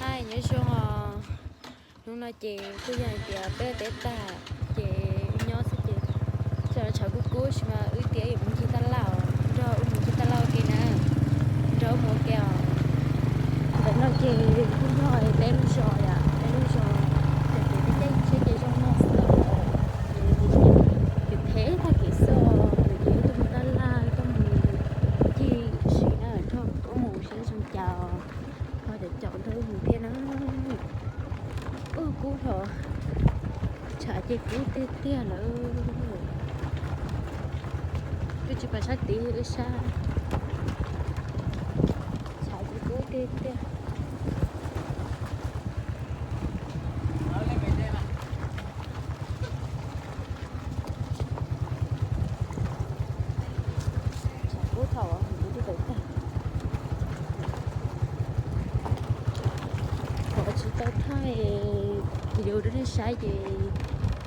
Nyob zoo os, hnub no ces kuj yog hais tias peb ua teb tag ces wb nyob xwb ces tshav kub kub sis mas wb tias yuav mus ncig tab laj os, nrog wb mus ncig tab laj ua ke na, nrog wb mus ua ke os. Ntawm no ces kuj yog peb lub zos yom, peb lub zos ces peb caij tsheb ces zoo no xwb, ces peb thaj kev xwb, ces wb tuaj mus tab laj tuaj mus ncig sim na, nrog wb mus saib zoo cas, ho cov caum nrog wb mus thiab na. Ub, kub hlo, tshav ces kub tiag tiag lawm. Twb tsis pas sab tid, wb sab, tshav ces kub tiag tiag. Kub thaum twb tawm tag. Qhov tsis tau thaij video rau nej saib ces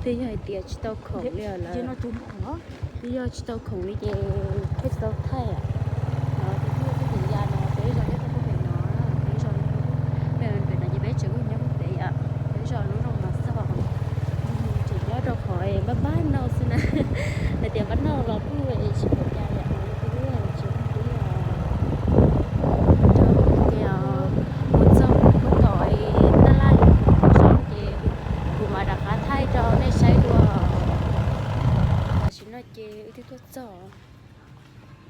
twb yog hais tias tsis tau khoom li lawm. Yog tsis tau khoom li ces thiaj tsis tau thaij. No ces kuj yog txoj kev ya no peb zos nyob rau pem no, peb zos, pem no ces peb tseem nyob pem yom, peb zos lub no mas xwb, tseem nyob rau qhov npab npab no xwb na. Hais tias npab no los kuj tsis pom cas yom, no kuj tsis pom li os. Mus txog lub tom tab laj zoo ces kuv mam rov qab thaij rau nej saib dua. Tam sim no ces wb twb tuaj txog,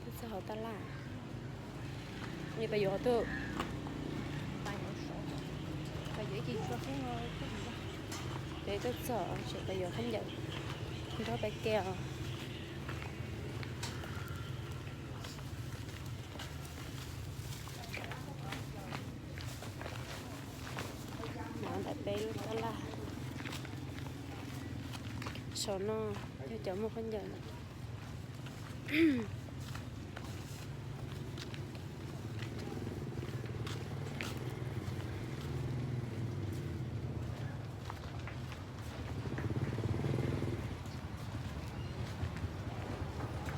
tuaj txog hauv tab laj. Peb yuav, peb yuav ib ce tsua xwb, peb tuaj txog tseem peb yuav khaub ncaws nrog peb ke os. No ntawm peb lub tab laj, saum no yog cov muag khaub ncaws.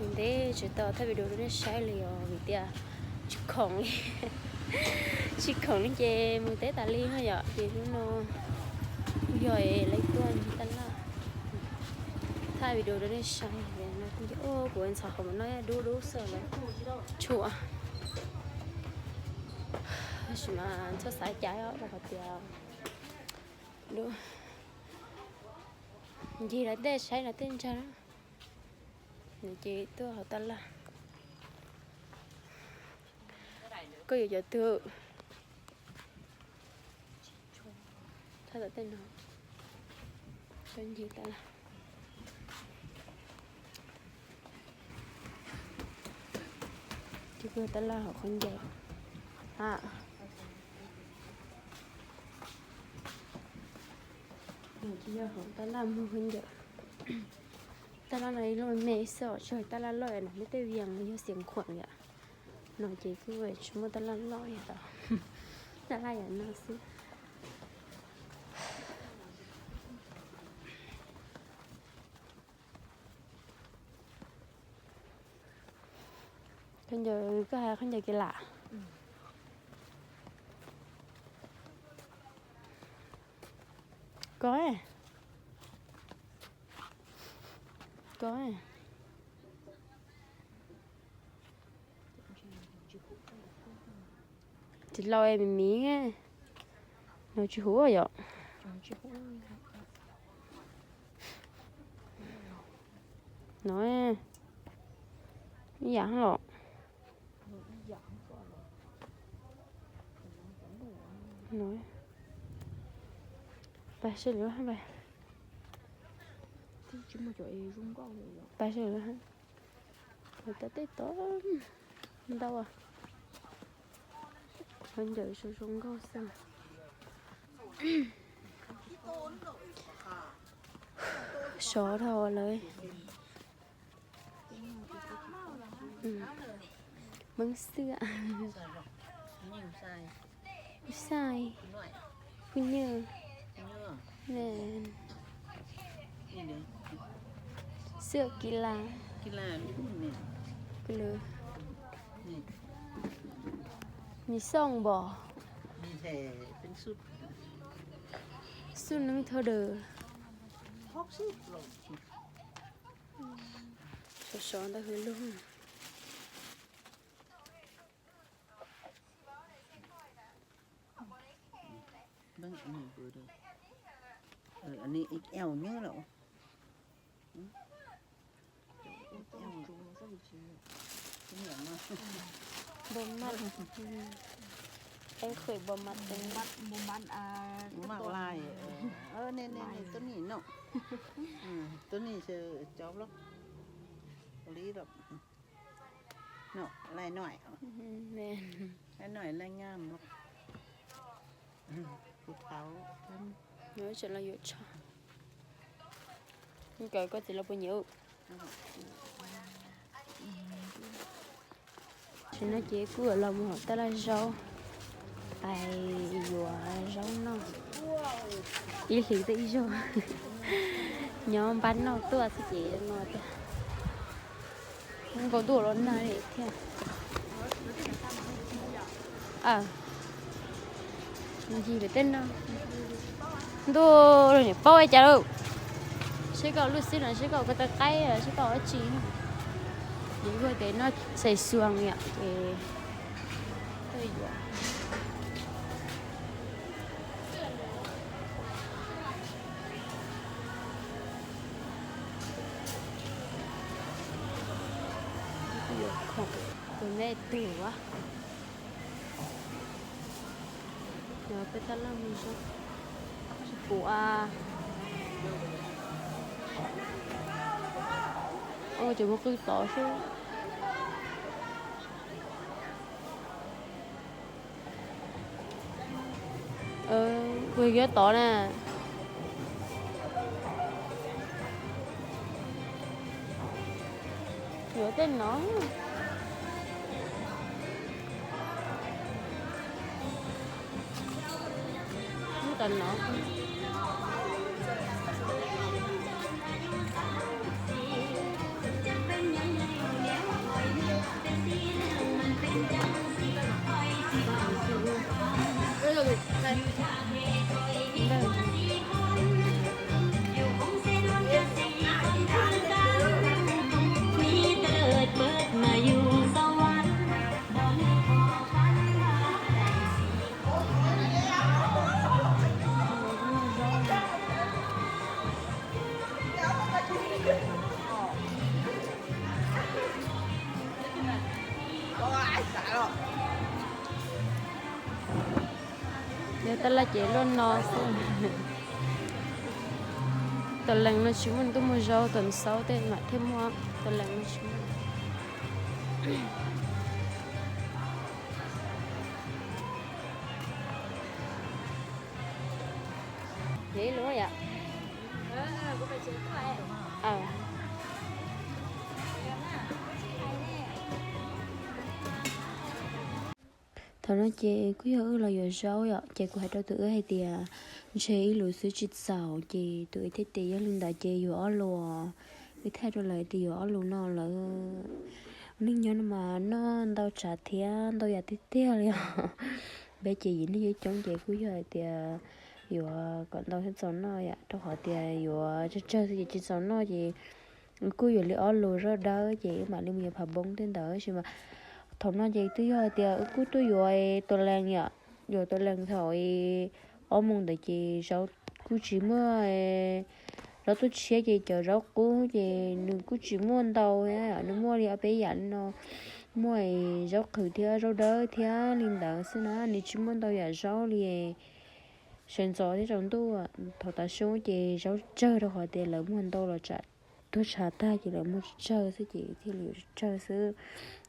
Ntev tsis tau thaij video rau nej saib li os vim tias tsis khoom li, tsis khoom li ces mus teb tas li no yom, ces hnub no kuj yog lawv tuaj ncig tab laj, thaij video rau nej saib. Kuv ntxhov hauv mas no dub dub xwb lawm, tshua, tab sis mas txhob xav cas os, rau qhov tias ncig lawv tej saib lawv tej ntsag na, ces tuaj hauv tab laj. Koj yuav cov twg? Thaij tom tej no, cov ncig tab laj. Ces kuj tab laj hauv khaub ncaws. Tsis yog hauv tab laj muag khaub ncaws. Tab laj no ib lub me me xwb os, tsis yog tab laj loj no, neb tej vias yog xiam khuam yom. No ces kuj tsis muaj tab laj loj yom, tab laj yam no xwb. Khaub ncaws, koj hais khaub ncaws kev lam. Koj, koj. Tsis laus es miv miv, no tsis huv yom. No ib yam los. No, pais seb lawm, pais seb lawm. Lawv tau tej tod ntau, khaub ncaws zoo zoo nkauj xwb. Sov dhau lawm. Meb xwb, xais, phooj ywg, xwb, kis las, kis las, mis xooj npom, Xub neeb thawj daws. Sov sov ntawd hwv lug. Bò mặn. Em khởi bò mặn. Mặn, mặn, à, mặn lai. Ơ, nè, nè, nè, tôi nỉ nọ. Tôi nỉ cho cháu lắm. Có lý lắm. Nọ, lai nọ. Nè. Lai nọ, lai ngam lắm. Phú Tháo. Nó sẽ là dụ cho. Cov koj txiv los puas nyiam? Tsis no ces kuj los mus hauv tab laj zaub, pais yuav zaub noj. Ib hlis twb ib zaug, nyob npab noj tuaj xwb ces no tiag. Nkaus ntuj los nag li thiab. Ncig pem tej no. Ntuj los niam paub ua cas lawm. Seb koj lub xib no, seb koj ko taw qaib, seb koj ua tsi. Ces kuj tias noj xais xuas yom, ces tus me tug a. Yog peb tab laj mus zoo tsis pum a. Ces mus qw tod xwb. Ua yuav tod na. Yuav tej no. Muab tas no. Yog tab laj ces luaj no xwb. Tuam lees no tsis muaj, ntuj muaj zaub, tuam xaub tej mam thiaj muaj, tuam lees no tsis muaj. Hev lub yom. Thaum no ces kuj yog wb los yuav zaub yom, ces kuv hais rau tus wb hais tias ntshe ib lus xwb tsis txaus, ces tus wb thiaj tias yog li ntawd ces yuav ob lus. Wb thaij rau lawv tias yuav ob lus no lawm. Neeg nyob no mas noj ntau tsav thiab ntau yam tiag tiag li os. Peb ces yim neeg coob coob ces kuj yog hais tias yuav kom ntau thiab txaus noj yom, rau qhov tias yuav tsawg tsawg xwb ces tsis txaus noj ces kuj yuav li ob lus zaub dawb ces wb mam li mus yuav phav npoob tej ntawd. Tab sis mas thaum no ces twb yog hais tias wb kuj tuaj yuav tuam lees yom, yuav tuam lees thaum ob moos ntawd ces zaub kuj tsis muaj, zaub tuaj tshiab ces cov zaub qub ces nws kuj tsis muaj ntau thiab, nws muaj li ob peb yam li no, muaj zaub qhwv thiab zaub dawb thiab li ntawd xwb na, nws tsis muaj ntau yam zaub li. Sawv ntxov thiab tsaus ntuj, thaum tav su ces zaub tsawg rau qhov tias lawv muag ntau los tsam tuag tshav tag ces lawv muag tsawg xwb ces thiaj li yuav tsawg xwb.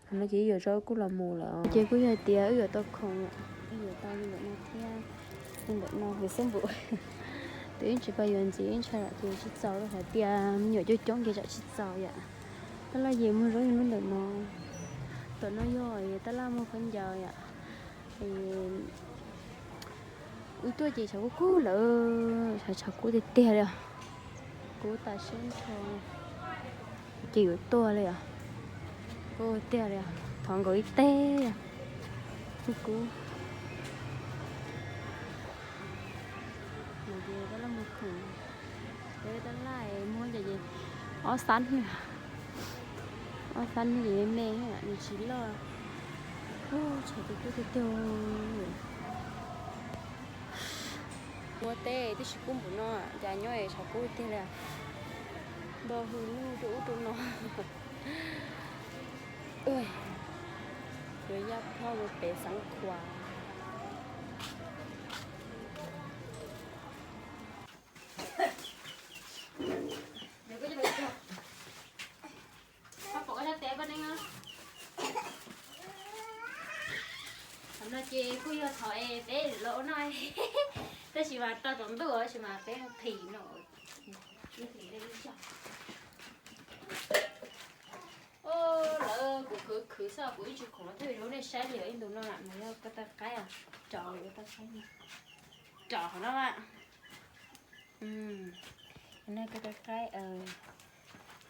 Thaum no ces wb yuav zaub kuj los mus lawm ces kuj yog hais tias wb yuav tau khoom, wb yuav tau li ntawm no thiab, li ntawm no kuv xub npum. Tus ib tsis pab yuav ntxiv ib ntshai ces tsis txaus rau qhov tias me nyuam coob coob ces tsam tsis txaus yom. Tab laj ces muag zaub lub ntawm no, tom no yog tab laj muag khaub ncaws yom. Wb tuaj ces tshav kub kub lawm, tshav tshav kub tiag tiag li os. Kub tas siab nrho, ces yuav tuag li os. Kub tiag li os, thov nkaus ib teg. Kub kub. Ces tab laj mus khwv, peb tab laj muab cov ces ob xab, ob xab ces me me, nws tsis loj. Tshav kub tiag tiag. Ua teb tib si kub npaum no, cas nyob tshav kub tiag li. Npau hwv nug rau ub rau no. Yuav yaj plhoj mus pem Xeev Khuam. Thaum no ces kuj yog thaum es peb los ua noj, tab sis mas tau tsaus ntuj tab sis mas peb phim no. Lawv kuv khwv khwv xwb kuv ib tsis khoom los thaij video nej saib li os. Ib ntu no mas yog ko taw qaib, tso ko taw qaib, tso qhov no. Ko taw qaib,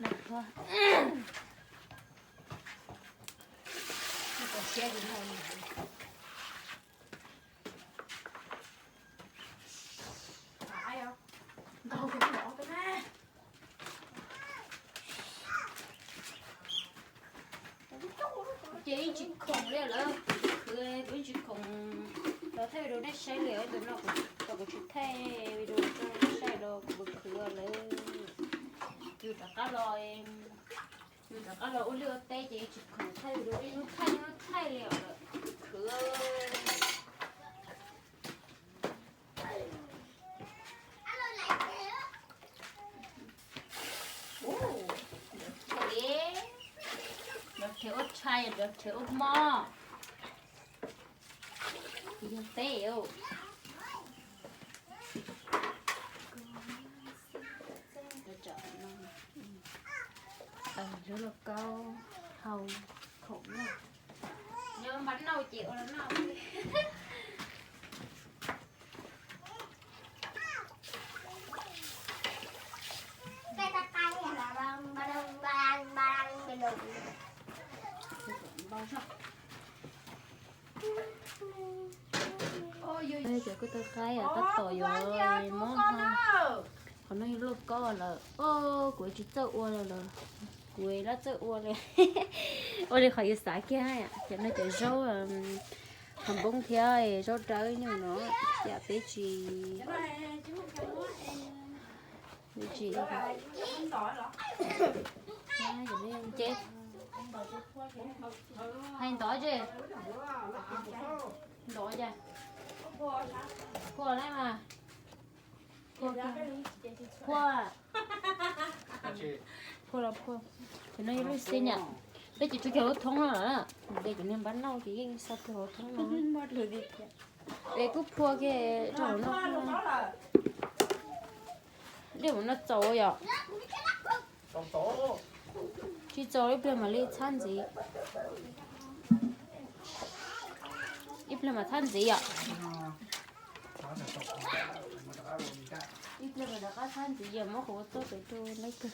nag hua. Ces ib tsis khoom li lawm, kuv khwv kuv ib tsis khoom los thaij video nej saib li. Tus no kuv tsis thaij video rau nej saib los kuv khwv lawm. Yus rov qab los, yus rov qab los ua liaj ua teb ces tsis khoom thaij video, ib hnub thaij ib hnub thaij li os lawm, khwv. Nrov rhev ua tshais, nrov rhev ua mov. Yog teb. Lub lauj kaub hau khoom noj. Nyob npab nauj ces ua los noj. Cov kuj tau qaib tab tom yuav mob. Qhov no yog lauj kaub lawm. Kuv tsis txawj ua lawm, kuv lab txawj ua li, ua li qhov yus xav kiag. Cov no cov zaub qhov npoob thiab zaub dawb nyuj no, cas peb tsis, peb tsis nce. Hais ntov tsi, ntov cas, phua na mas, phua, phua los phua. Cov no yog lub xib nyam, peb tsis tso kiag hauv thoob no lawm, de cov niag npab nauj ces yeej xa kiag hauv thoob no. Es kuj phua kiag rau hauv no. Dej mus no txaus yom. Tsis txaus, ib pliag mam li txhab ntxiv. Ib pliag mam txhab ntxiv yom. Ib pliag mam rov qab txhab ntxiv, yog muab qhov ua txuj pem rau lawv kawg.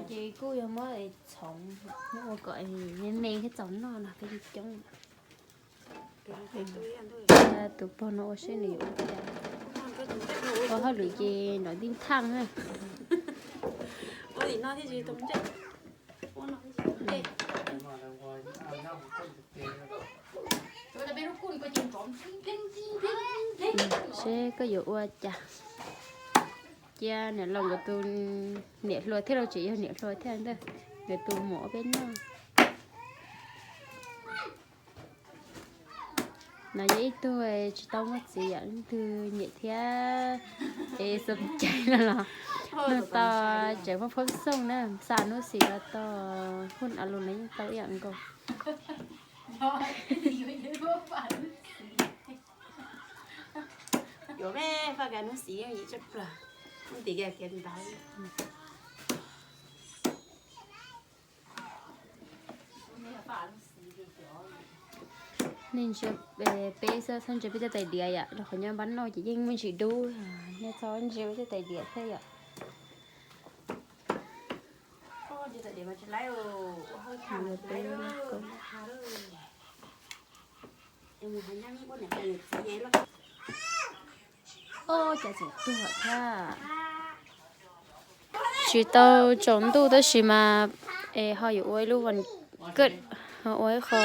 Ces kuj yog muab txhoov, muab ua kom me me thiab txaus noj no peb coob coob. Tus pog no ua seb nws yuav ua cas. Ua hauj lwm ces nrov ntij thaaj na. Seb koj yuav ua cas. Cia niam laus nkawd tus niam hluas thiab los tseem yog niam hluas thiab ntag, nkawd tus muam ua peb noj. No yog ib tug tsis tau muaj txiv yom, ib tug nyiam thiab es xav cai no los nug tau, tseem muaj phoob xooj na, xa hnub xis los tau, hu a lus los yeej tau ib yam nkaus. Yuav me faj ka hnub xis yeej yim tshaj plaws, hnub tim ka kiav ntawd. Nej ntsia peb xwb, txhob ntsia peb tej tais diav yom, rau qhov nyob npab noj ces yeej muaj ntsis dub, nej txhob ntsia peb tej tais diav thiab yom. Ua peb lub koob. Ua cas tseem tuag thiab. Tsis tau tsaus ntuj tab sis mas es ho yuav ua ib lub vas kawj, ho ua ib qho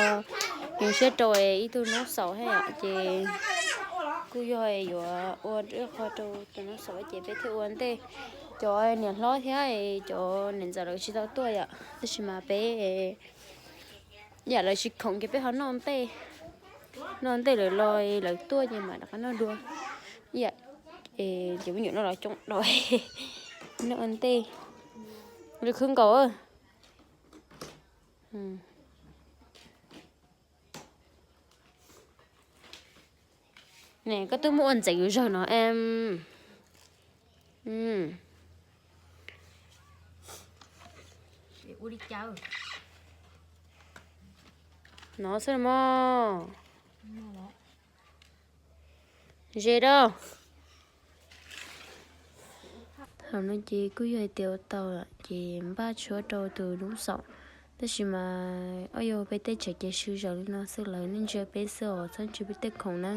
zoo siab rau ib tug noob xaum thiab yom, ces kuj yog yuav ua ib qho rau tus noob xaum ces peb thiaj ua ntej. Cov niam hlob thiab cov niam ntxawm lawv tsis tau tuaj yom, tab sis mas peb yam lawv tsis khoom ces peb ho noj ntej, noj ntej lawv los lawv tuaj ces mam rov qab noj dua. Yam ces me nyuam no los coob dua, noj ntej. Lwm khwb nkaus. Ne koj twb muab ua ntxeev zawg no em. No xwb mog. Ze rau. Thaum no ces kuj yog hais tias ua tau lawm ces npaj tshuab rau tus noob xaum. Tab sis mas ob yog peb teb chaws ces swb zaws li no xwb lawm, nej ntsia peb xwb os, txhob ntsia peb tej khoom na.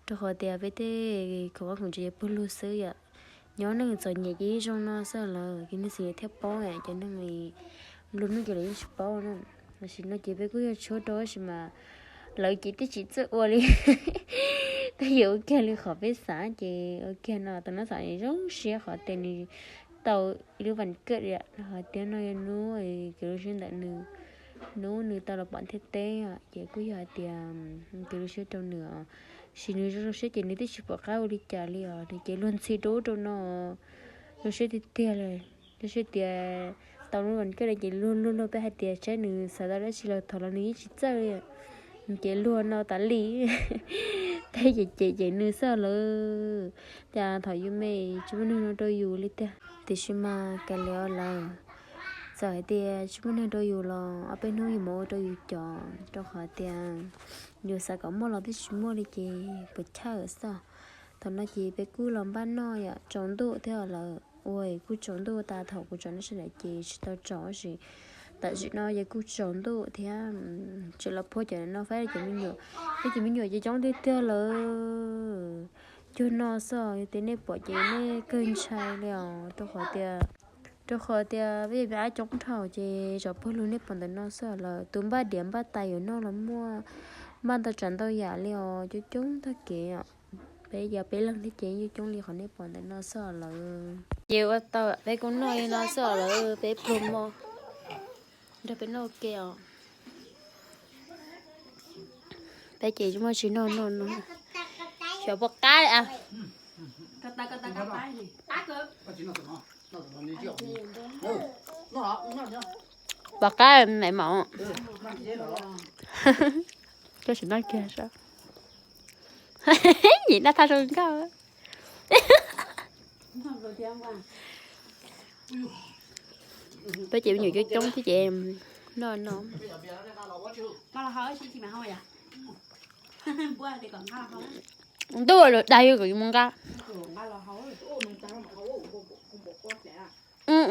Rau qhov tias peb tej khoom vaj khoom tsev ces puag lug xwb yom. Nyob neeg txom nyem ces yeej zoo no xwb lawm, ces neeg txom nyem thiaj paub, cov neeg nplua nuj ces lawv yeej tsis paub na. Tam sim no ces peb kuj yog tshuab rau tab sis mas lawv ces twb tsis txawj ua li. Twb yog ua kiag li qhov peb xav ces ua kiag no tus noob xaum zoo siab qhov tias nws tau ib lub vas kawj li, qhov tias no yog hnub kws lub siab ntawm nws, hnub nws tau los pom ntiaj teb, ces kuj yog hais tias kws lub siab rau nws os. Sis nws zoo zoo siab ces nws twb tsis pom qab ua li cas li os, nws ces luag ntxhi rau ub rau no, zoo siab tiag tiag li. Zoo siab tias tau lub vas kawj no ces luag luag luag peb hais tias saib nws xav tau dab tsi los thov los nws yeej tsis txawj li. Nws ces luag no tas li, peb ces cem cem nws xwb lawm. Cas thaum yus me tsis muaj neeg ua rau yus li tiag. Tiam sis mas kav liam lawm, txawm hais tias tsis muaj neeg rau yus los ob peb hnub yus mam ua rau yus cov, rau qhov tias yus xav kom muaj los twb tsis muaj li ces puas chawj xwb. Thaum no ces peb kuj los npaj noj yom, tsaus ntuj thiab lawm, ua kuj tsaus ntuj tas, thaum kuv tsaus ntuj sawv daws ces tsis tau tsaus tab sis tam sim no ces kuj tsaus ntuj thiab. Tseem los phua cov no faib cov me nyuam, faib cov me nyuam ces coob tiag tiag lawm. Cuag no xwb, yog tias nej pom ces nej kawg ntshai li os, rau qhov tias, rau qhov tias peb yog me ab coob dhau ces zov puag lug nej pom ntawm no xwb lawm. Tus npaj diav npaj tais yuav noj los muaj, npaj ntau tsav ntau yam li os, coob coob tag kev os. Peb yog peb leeg thiab ces yeej coob li qhov nej pom ntawm no xwb lawm. Ces ua tau peb kuj noj li no xwb lawm, peb pluag mog, nrog peb noj ua ke os. Peb ces muaj tsis noj noj no, xyov puas qab li a. Puas qab me maum, koj sim noj kiag saib. Yim noj thaj zoo nkauj. Peb ces me nyuam coob coob thiab ces noj no. Ntuj, lawv dag yus kom yus mus nqa.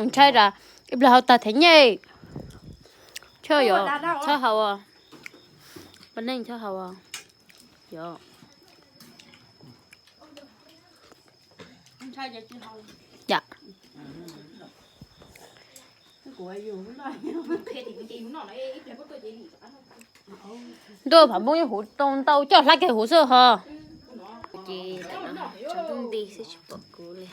Ntshai tas, ib plag hau tag thev nyej. Choj yom, choj hau os. Poj neej choj hau os. Yom. Ntuj, pham npoob yeej huv tau ntau coj hlab kiag huv xwb ho. Ces tam no tsaus ntuj nti xwb tsis pom kuv li.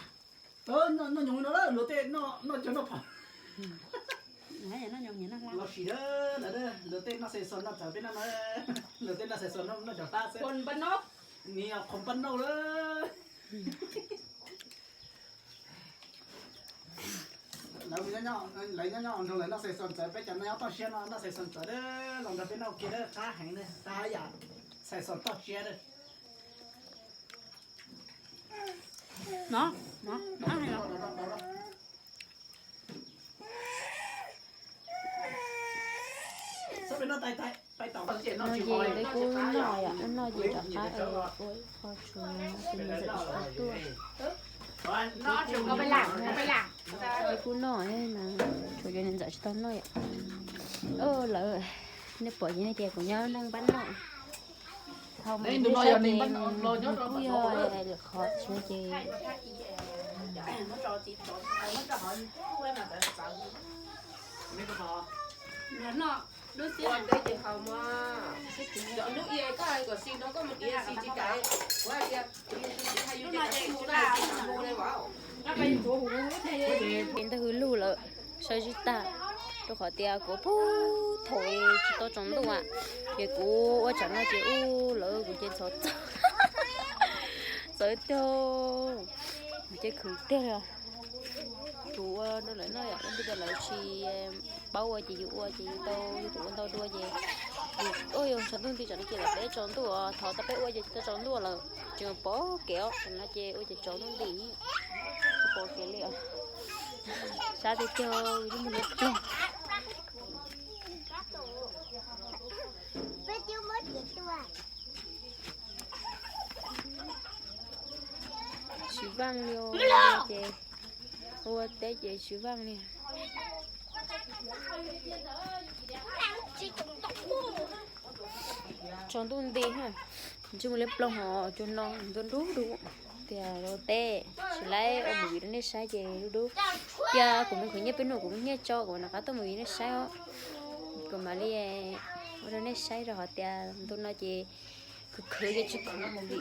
Lawv nyob nyob nroog lawv noj Xais Xoos txawv, peb cov noj nyob toj siab no noj Xais Xoos txawv, los nrog peb noj ua ke, qab heev, qab yam Xais Xoos toj siab. No ces peb kuj noj yom, noj ces rov qab ua ib qho tsuas no ces nws txawm tsis tau tuaj. Peb kuj noj mas Kuv cov niam ntxawm tsis tau noj yom. Lawv, nej pom ces nej tias kuv nyob neej npab noj. Thaum mus nyob ces nws kuj yog lwm qhov tsis ces ntawd hwv lug lawm, sawv zib tag, rau qhov tias kuv pug thaum tsis tau tsaus ntuj, ces kuv ua tsam no ces ub lawv kuv ces ntxhov txawv, txawv tiag, ces khwv tiag li. Kuv ua rau lawv noj yom, ib pliag lawv tsis paub ua ces yus ua ces yus tau yus tus ua ntau dua ces yus ua yus tsaus ntuj nti tsam no ces lawv peb tsaus ntuj os, thov tau peb ua ces tsis tau tsaus ntuj lawm, tseem pom kev os, tsam no ces ua ces tsaus ntuj nti, tsis pom kev li os. Sab tiag tiag, zoo li ploog. Tsis vaaj li os, ces ua teb ces tsis vaaj li. Tsaus ntuj nti, ntsej muag liab ploog hos cua no ntuj dub dub. Tias ua teb tsis laib ua movie rau nej saib ces dub dub. Cia kuv mus khwv nyiaj peb num kuv muaj nyiaj tso kuv mam rov qab tuaj movie nej saib os. Kuv mam li ua rau nej saib rau qhov tias ntu no ces khwv khwv ces tsis khwv movie.